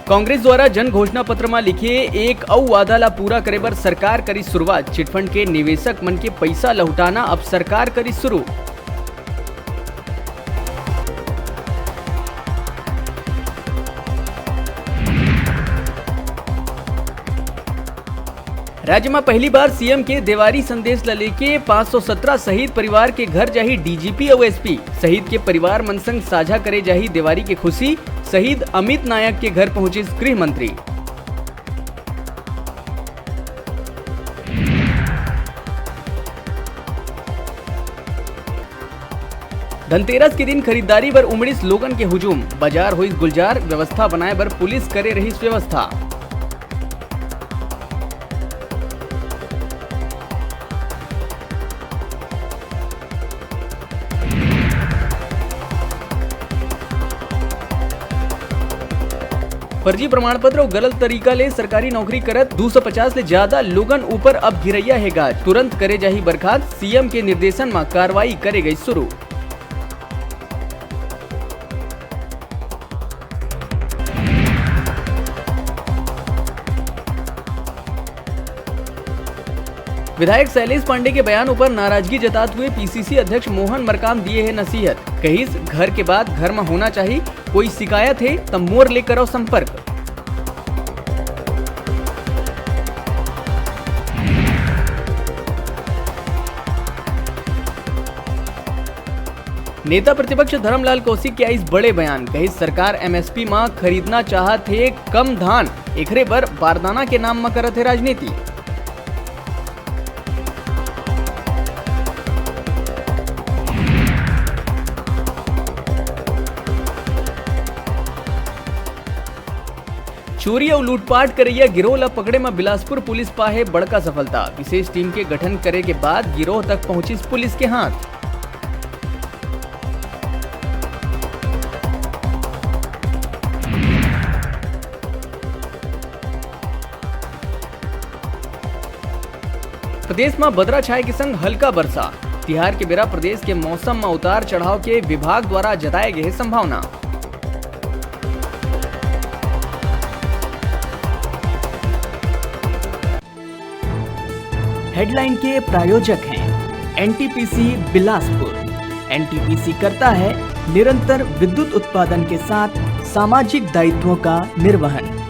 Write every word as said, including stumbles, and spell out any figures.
कांग्रेस द्वारा जन घोषणा पत्र म लिखे एक अउ वादा ला पूरा करे बर सरकार करी शुरुआत। चिटफंड के निवेशक मन के पइसा लहुटाना अब सरकार करी शुरू। राज्य म पहली बार सीएम के देवारी संदेश ल लेके पाँच सौ सत्रह शहीद परिवार के घर जाही डीजीपी अउ एसपी। शहीद के परिवार मन संग साझा करे जाही देवारी के खुशी। शहीद अमित नायक के घर पहुंचिस गृह मंत्री। धनतेरस के दिन खरीदारी बर उमड़िस लोगन के हुजूम, बाजार होइस गुलजार, व्यवस्था बनाए बर पुलिस करे रहिस व्यवस्था। फर्जी प्रमाण पत्र अउ गलत तरीका ले सरकारी नौकरी करत दू सौ पचास ले ज्यादा लोगन ऊपर अब गिरैया हे गाज, तुरंत करे जाही बर्खास्त, सीएम के निर्देशन म कार्रवाई करे गई शुरू। विधायक शैलेश पांडे के बयान ऊपर नाराजगी जतात हुए पीसीसी अध्यक्ष मोहन मरकाम दिए हे नसीहत। कहिस, घर के बात घर म होना चाही, कोई शिकायत हे त मोर ले करव संपर्क। नेता प्रतिपक्ष धर्मलाल कौशिक के आइस बड़े बयान, कहिस सरकार एमएसपी म खरीदना चाहत हे कम धान, एकरे बर बारदाना के नाम म करत हे राजनीति। चोरी अउ लूटपाट करइया गिरोह ल पकड़े म बिलासपुर पुलिस पाहे बड़का सफलता। विशेष टीम के गठन करे के बाद गिरोह तक पहुंचिस पुलिस के हाथ। प्रदेश म बदरा छाए के संग हल्का बरसा। तिहार के बेरा प्रदेश के मौसम म उतार चढ़ाव के विभाग द्वारा जताए गए संभावना। हेडलाइन के प्रायोजक हैं एनटीपीसी बिलासपुर। एनटीपीसी करता है निरंतर विद्युत उत्पादन के साथ सामाजिक दायित्वों का निर्वहन।